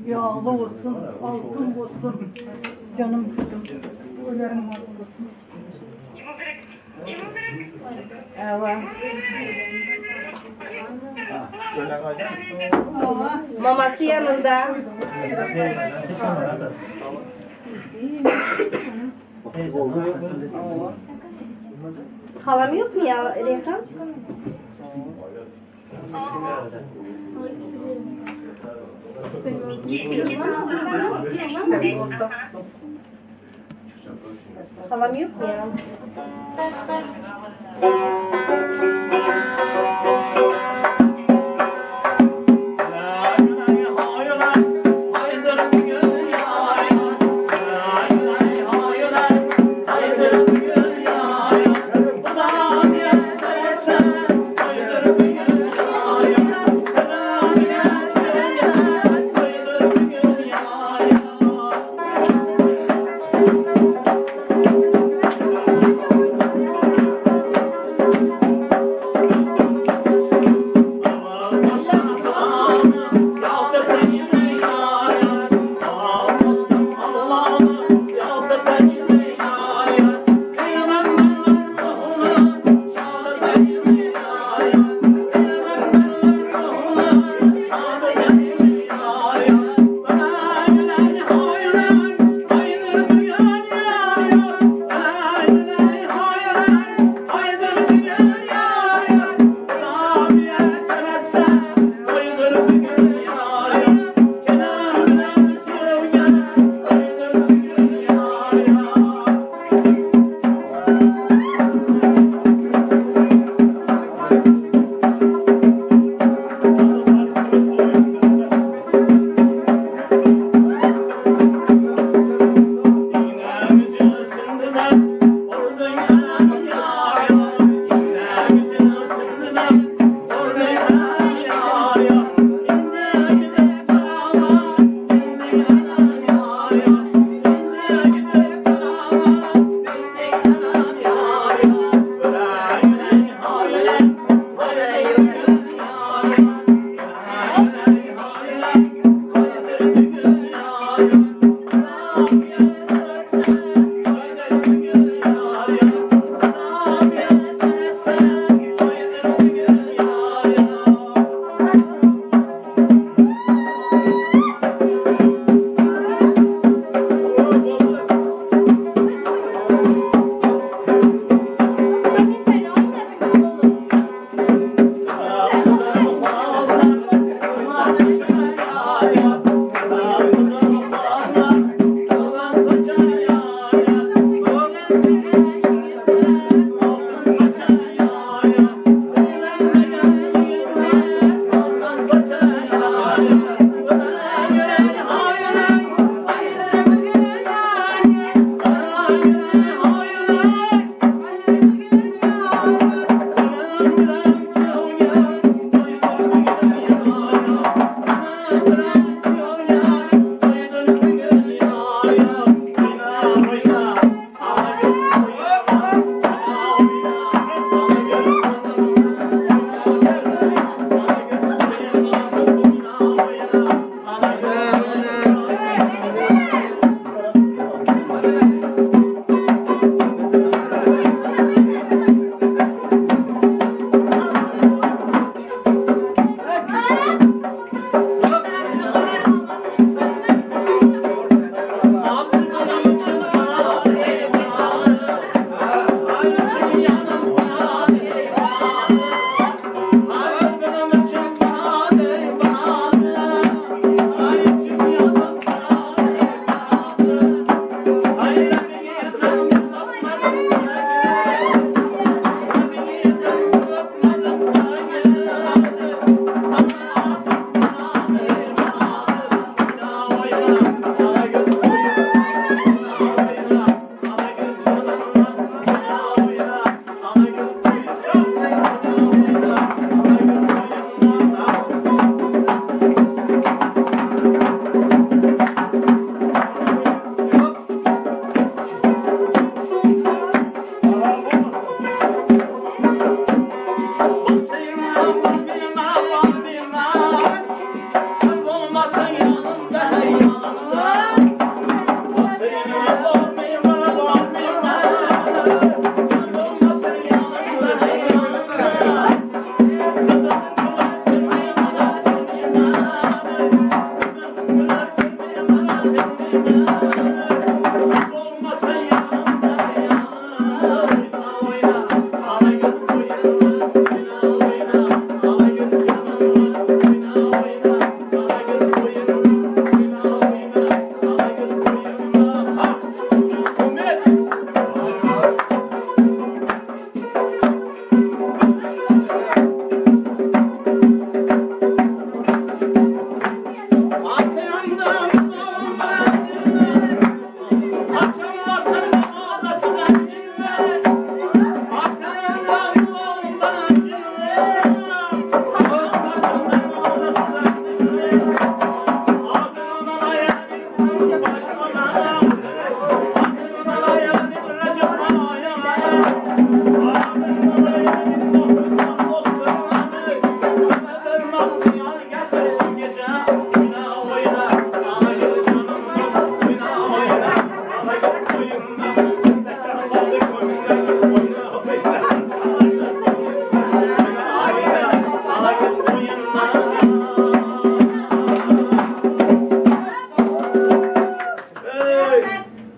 Ýagly bolsun, altyn bolsun, janym gyzym, ölerin bol bolsun. Mamasy ýanynda. Halam ýokmy ýa Reýhan? Halam ýokmy ýa?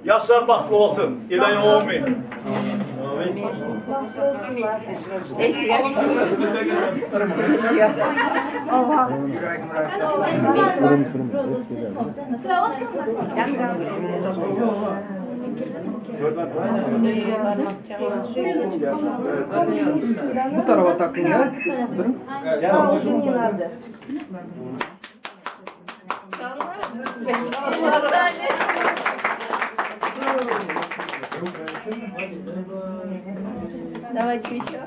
Ýaşlar bagtly bolsun. Ilaý amin. Bu tarafa takın ya. Durun. Давайте еще.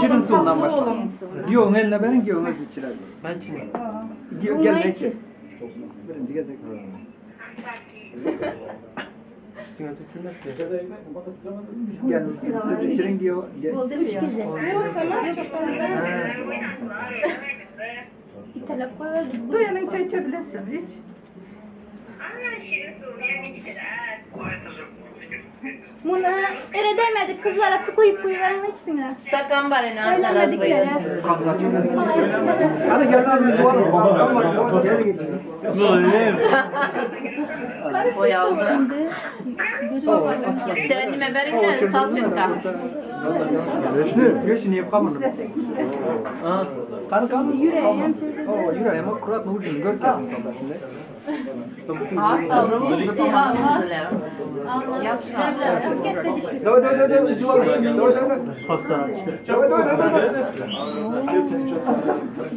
Şirin suyundan başla. Giyon eline verin, giyon özü içirer. Ben içmem. Gel ne içir? Birinci gezek. Üstüne tökülmesin. Gel siz içirin diyor. Gel. Oldu üç kere. Duyanın çay içebilirsin hiç. Bunu ele demedik kızlara su koyup koyuverin içsinler. Stakan var en Öğlenmedik yere. Hadi gel lan biz varız. Boyaldı. Denime verin salfetta. Göşini yapamadım. Kanı kanı. Yüreğim. O yüreğim akkuratno ucunu görkezin kardeşinde. Давай, давай, давай, давай, давай, давай. Pasta. Давай, давай, давай, давай.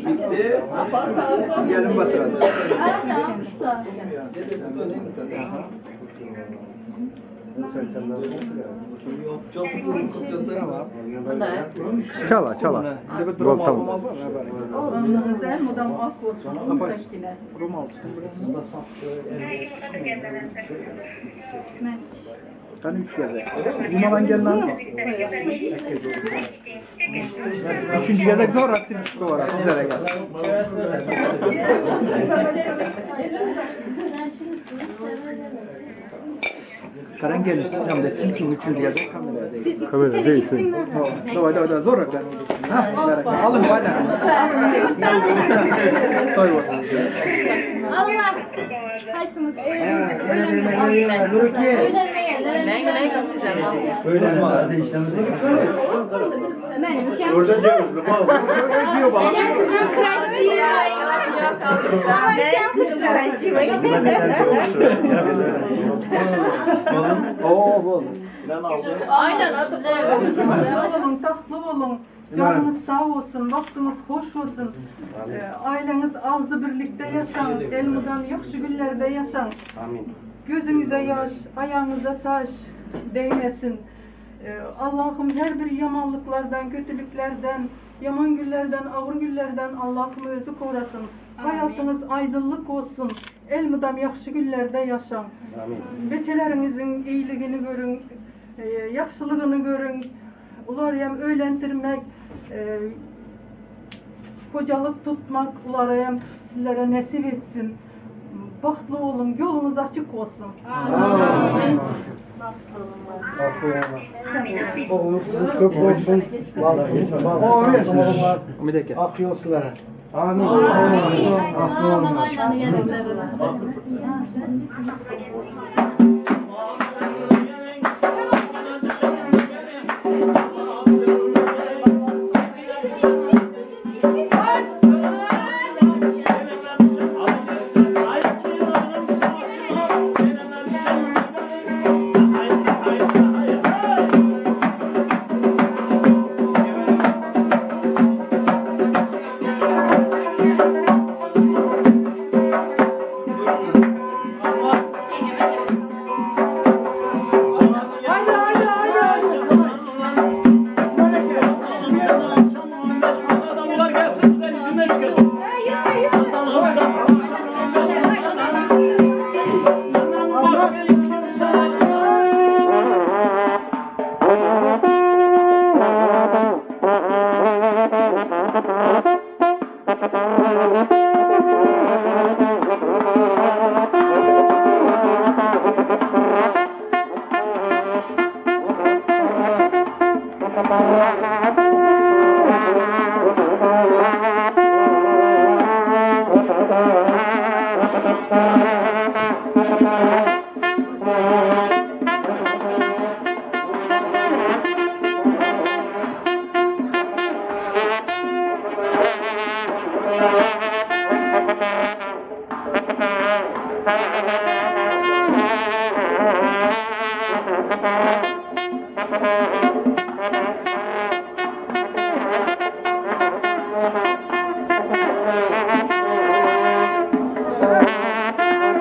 Bitti. Gelin basıralım. Çala çala. Bol tamam. Ömrünüzde mudam ak olsun. Teşkine. Ben üç gezek. Limadan gel lan. Üçüncü gezek zor aksi var. Güzel gelsin. Karan gelin. Tam da silkin üçüncü gezek kameraya değil. Kamera değilsin. Давай, давай, давай, zor aklar. Ha, alın baylar. Toy olsun. Allah. Kaçsınız? Öğlenmeyelim. Benim ülkem. Orada cevizli bal. Oo, bol. Aynen atıp Olun, tatlı olun. Canınız sağ olsun, vaktiniz hoş olsun. Aileniz ağzı birlikte yaşan, elmudan yaxşı günlerde yaşan. Amin. Gözünüze yaş, ayağınıza taş değmesin. Allah'ım her bir yamanlıklardan, kötülüklerden, yaman günlerden, ağır günlerden Allah'ım özü korasın. Hayatınız aydınlık olsun. Elmudam yaxşı günlerde yaşan. Amin. Beçelerinizin iyiliğini görün, yaxşılığını görün. Ular hem öğlendirmek, kocalık tutmak ulara hem sizlere nasip etsin. Bahtlı olun, yolunuz açık olsun. Oğlunuz kızınız köprü olsun. Amin. Bir dakika. Ak yolsulara. Amin. Aklı olunlar. Haydi haydi haydi haydi. Adamlar gelsin sen izinden çıkın. Thank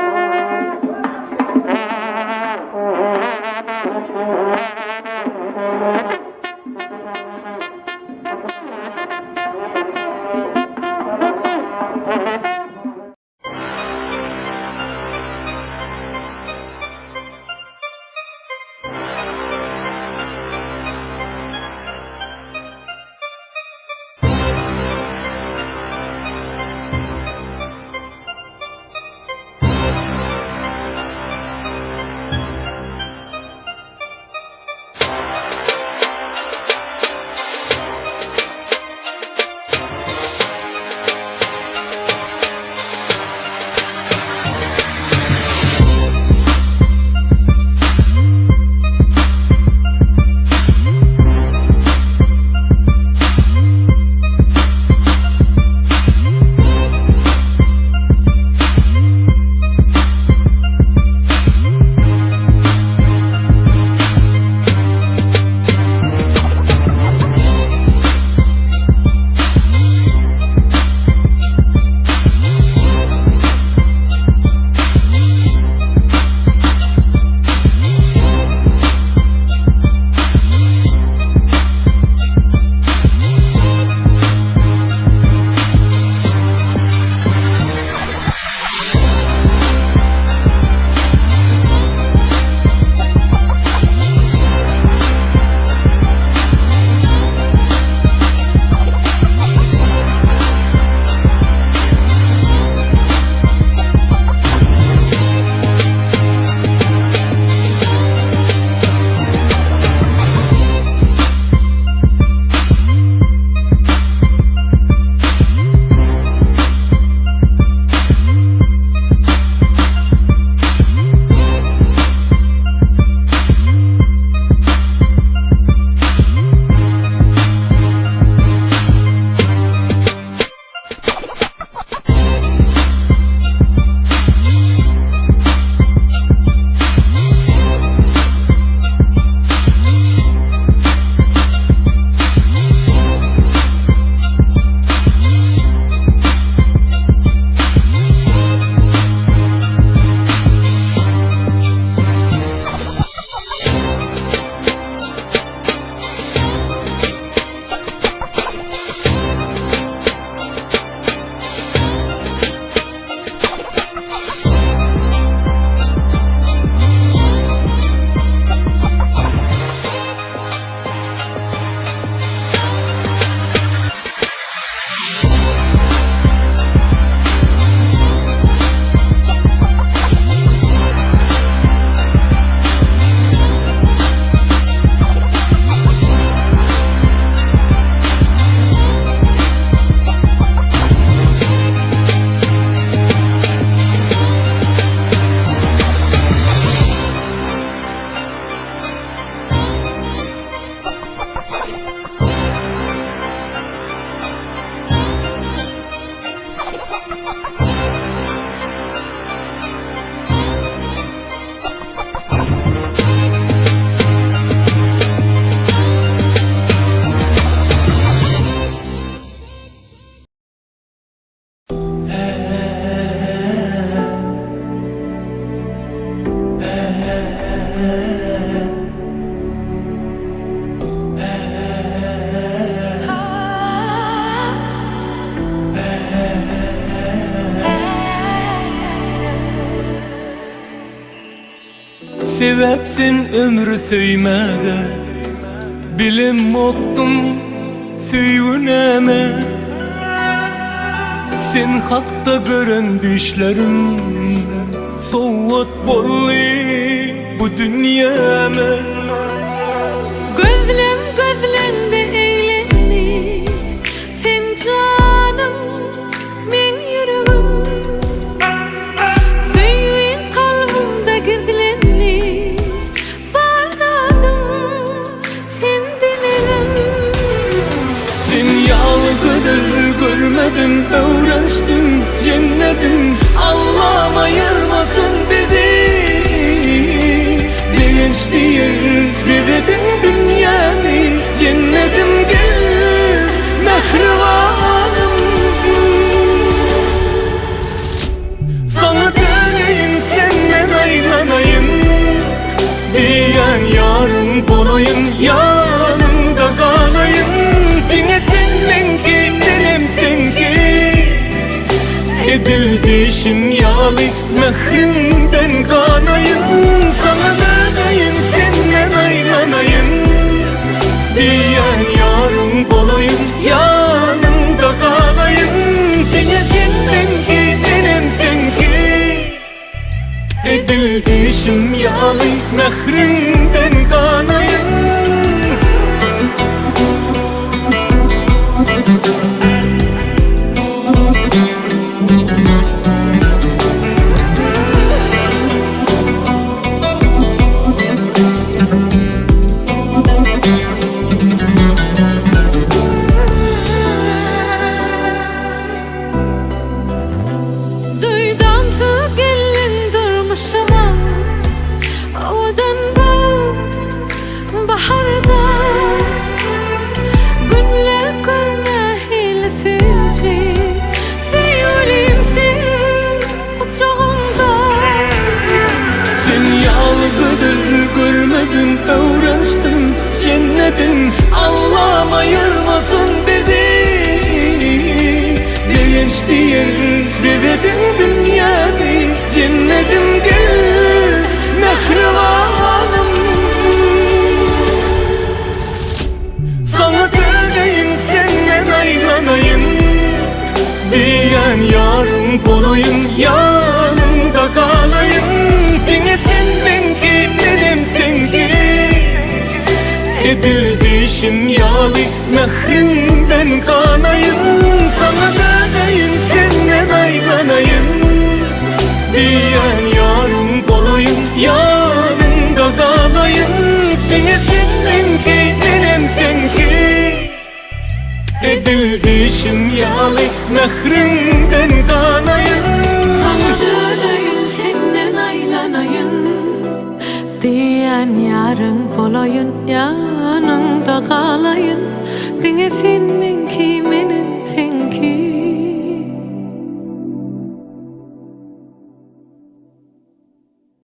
Sebäp sen ömri söýmäge Bilemokdym söýgi näme Sen hakda gören düýşlerim Sowgat boldy bu dünýäme. Gözlem gözleňde eglendi Sen janym meň ýüregim Söýgiň kalbymda gizlendi Bar zadym sen dilegim. Sen ýaly gözel görmedim öwrenşdim jennedim Allam aýyrmasyn bizi Begenç diýer bezedim dünýämi Jennedim gel mähribanym Saňa döneýin senden aýlanaýyn Diýýän ýaryň bolaýyn ýanyňda galaýyn Diňe sen meňki menem seňki Edil diýşiň ýaly mähriňden ganaýyn Saňa döneýin senden aýlanaýyn Diýýän ýaryň bolaýyn ýanyňda galaýyn Diňe sen meňki menem seňki Edil diýşim ýaly mähriňden ganaýyn. Duýdansyz geldiň durmuşyma Owadan bu baharda Günler gör nähili süýji Söýgülim seň gujagyňda. Sen ýaly gözel görmedim öwrenşdim jennedim Allam aýyrmasyn bizi Begenç diýer bezedim dünýämi Jennedim gel mähribanym Saňa döneýin senden aýlanaýyn Diýýän ýaryň bolaýyn ýanyňda galaýyn Diňe sen meňki menem seňki Edil diýşiň ýaly mähriňden ganaýyn Saňa döneýin senden aýlanaýyn Diýýän ýaryň bolaýyn ýanyňda galaýyn Diňe sen meňki menem seňki Edil diýşiň ýaly mähriňden ganaýyn. Saňa döneýin senden aýlanaýyn Diýýän ýaryň bolaýyn ýanyňda galaýyn Diňe sen meňki.